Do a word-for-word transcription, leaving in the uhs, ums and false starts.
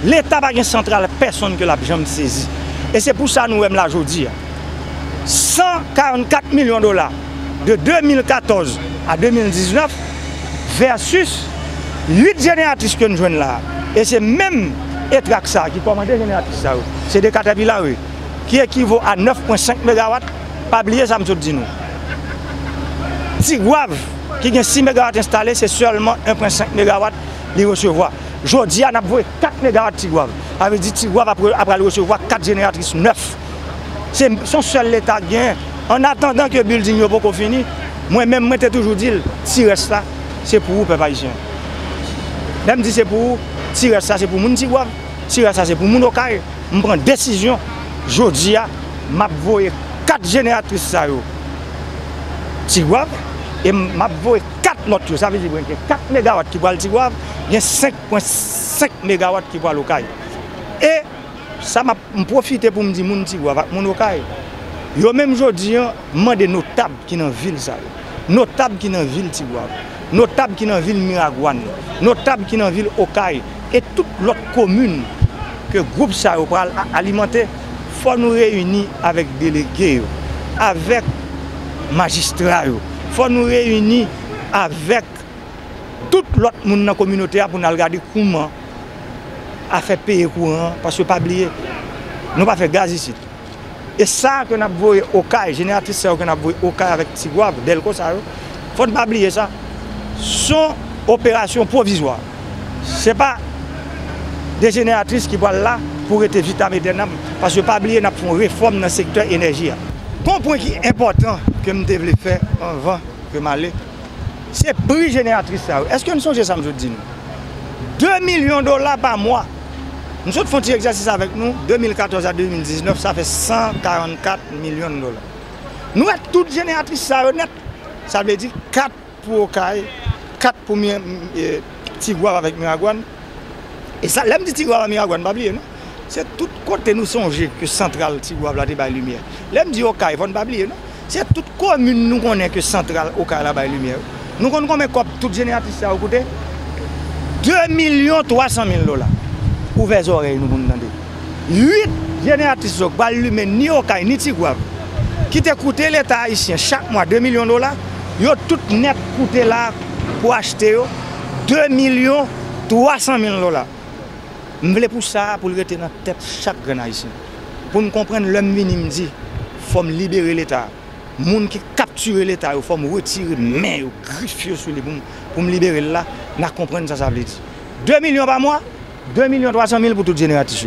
Leta pa gen santral pèsonn ke l ap janm sezi. E se pou sa nou wè m la jodi a. San karannkat milyon dola de de mil katòz a de mil diznèf versus uit jeneratris ke n jwenn la a. E se menm etrak sa a ki kòmande jeneratris sa yo. Se de Caterpillar, wi, ki ekivo a nèf pwen senk megawat. Pa bliye sa m sot di nou. Tigwav, ki gen sis megawat enstale, se sèlman en pwen senk megawat li resevwa. Jodi a, n ap voye kat megawat Tigwav. Sa vle di Tigwav ap, ap pral resevwa kat jeneratris nèf. Se, se yon sèl Leta k genyen. An atandan ke bilding yo poko fini, mwen menm, mwen te toujou di l, ti rès la, se pou ou, pèp ayisyen. Lè m di se pou ou, ti rès la, se pou moun Tigwav, ti rès la, se pou moun Okay. M pran desizyon, jodi a, m ap voye kat jeneratris sa yo Tigwav, e m ap voye kat lòt yo. Sa vle di, gen kat megawat ki pral Tigwav, gen senk pwen senk megawat ki pral Okay. E sa m ap, m pwofite pou m di moun Tigwav ak moun Okay, yo menm jodi a, m mande notab ki nan vil sa yo, notab ki nan vil Tigwav, notab ki nan vil Miragwàn, notab ki nan vil Okay, e tout lòt komin ke gwoup sa yo pral a-, alimante, fò nou reyini avèk delege yo, avèk majistra yo, fò nou reyini avèk tout lòt moun nan kominote a pou n al gade kouman afè peye kouran an, paske pa bliye, nou pa fè gaz isit. E sa ke n ap voye Okay, jeneratris sa yo ke n ap voye Okay avèk Tigwav, Dèlko sa yo, fò n pa bliye sa. Se yon operasyon pwovizwa. Se pa de jeneratris ki pral la pou rete vitam etènam, paske pa bliye n ap fè yon refòm nan sektè enèji a. Gon pwen ki enpòtan ke m te vle fè anvan ke m ale, se pri jeneratris sa yo. Èske n sonje sa m sot di nou? De milyon dola pa mwa. M sot fè yon ti egzèsis avèk nou, de mil katòz a de mil diznèf, sa fè san karannkat milyon dola. Nou wè tout jeneratris sa yo nèt, sa vle di kat pou Okay, kat pou Mi-, e, Tigwav avèk Miragwàn. E sa, lè m di Tigwav ak Miragwàn, pa bliye non. Se tout kote nou sonje ke santral Tigwav la te bay limyè. Lè m di Okay, fò n pa bliye non. Se tout komin nou konnen ke santral Okay la bay limyè yo. Nou konn konbyen kòb tout jeneratris sa yo koute? De milyon twa san mil dola. Ouvè zòrèy nou pou n tande. Uit jeneratris yo k pral limen ni Okay ni Tigwav, ki te koute Leta ayisyen chak mwa de milyon dola, yo tout nèt koute la pou achte yo de milyon twa san mil dola. M vle pou sa a, pou l rete nan tèt chak grenn ayisyen. Pou n konprann lè m vini, m di, fò m libere Leta a. Moun ki kaptire Leta yo, fò m retire men yo, grif yo sou li pou m, pou m libere l la, n a konprann sa sa vle di. De milyon pa mwa, de milyon twa san mil pou tout jeneratris yo.